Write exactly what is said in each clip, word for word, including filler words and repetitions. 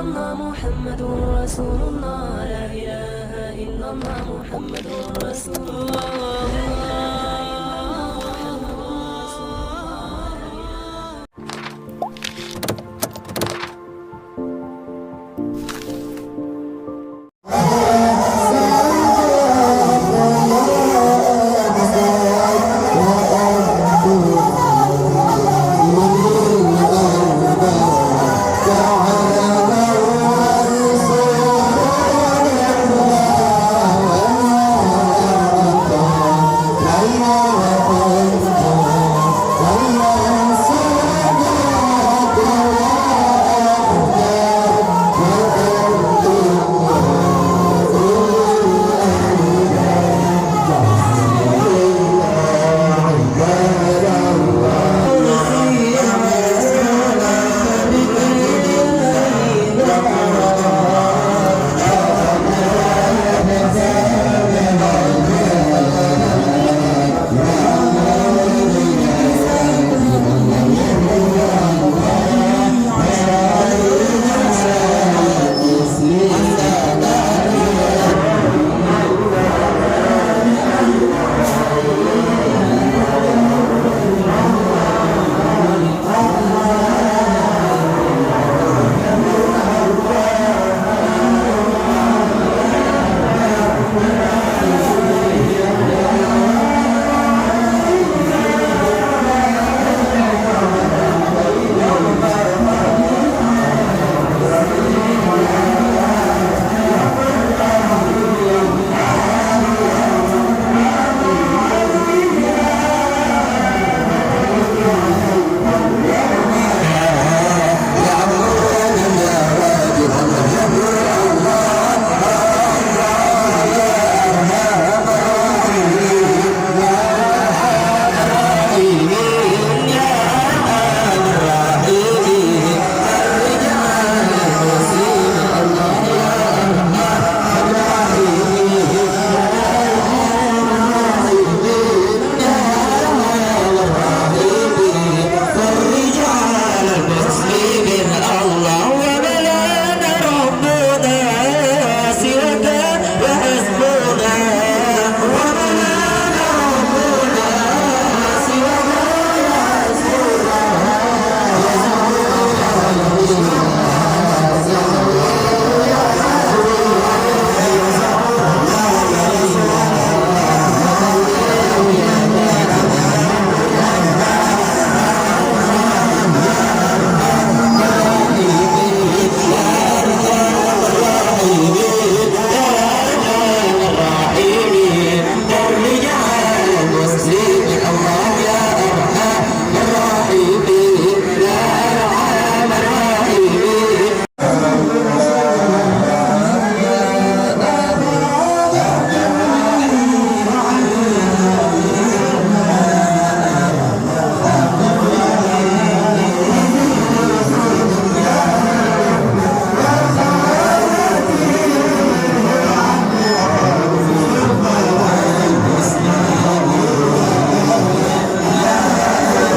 محمد رسول الله، لا إله إلا الله محمد رسول الله، لا إله إلا الله محمد رسول الله.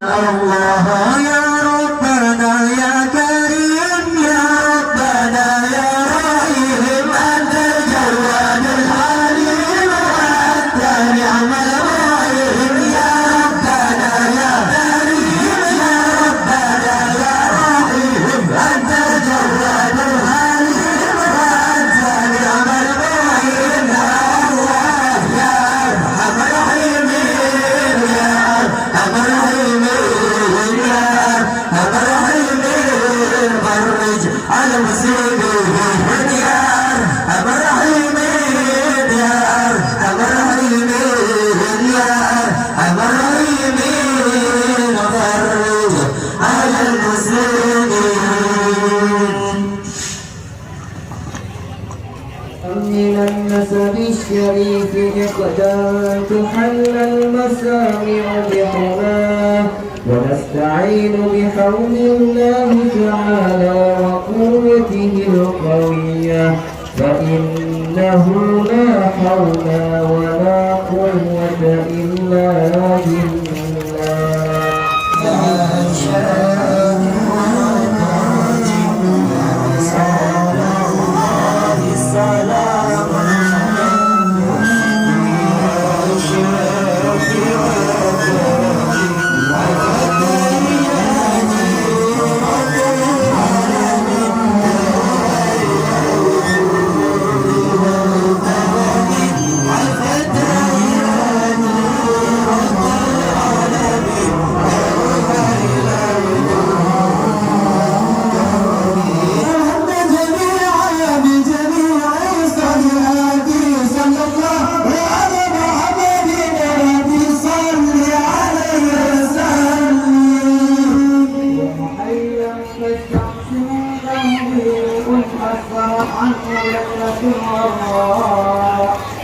الله يا ربنا يا كريم يا ربنا يا رحيم، أنت الجواد الحليم وأنت نعم الرحيم. يا ربنا يا كريم يا ربنا يا رحيم، أنت الجواد الحليم وأنت نعم المعين. يا الله يا أرحم الراحمين، يا أرحم الراحمين، يا أرحم الراحمين، فرج على المسلمين. يا أرحم الراحمين، يا أرحم الراحمين، يا أرحم الراحمين، فرج على المسلمين. من النسب الشريف إقدام تحلى المسامع بحماه، ونستعين بحول الله تعالى وقوته القوية، فإنه لا حول ولا قوة إلا بالله. ليلة القدر،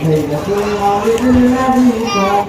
ليلة المولد النبي.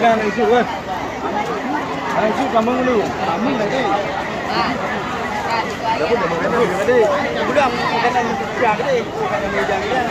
Nah, isu, eh. Nah, isu kamu dulu. Kamu nanti. Kamu nanti. Udah, bukan yang siap deh. Bukan yang meja dia.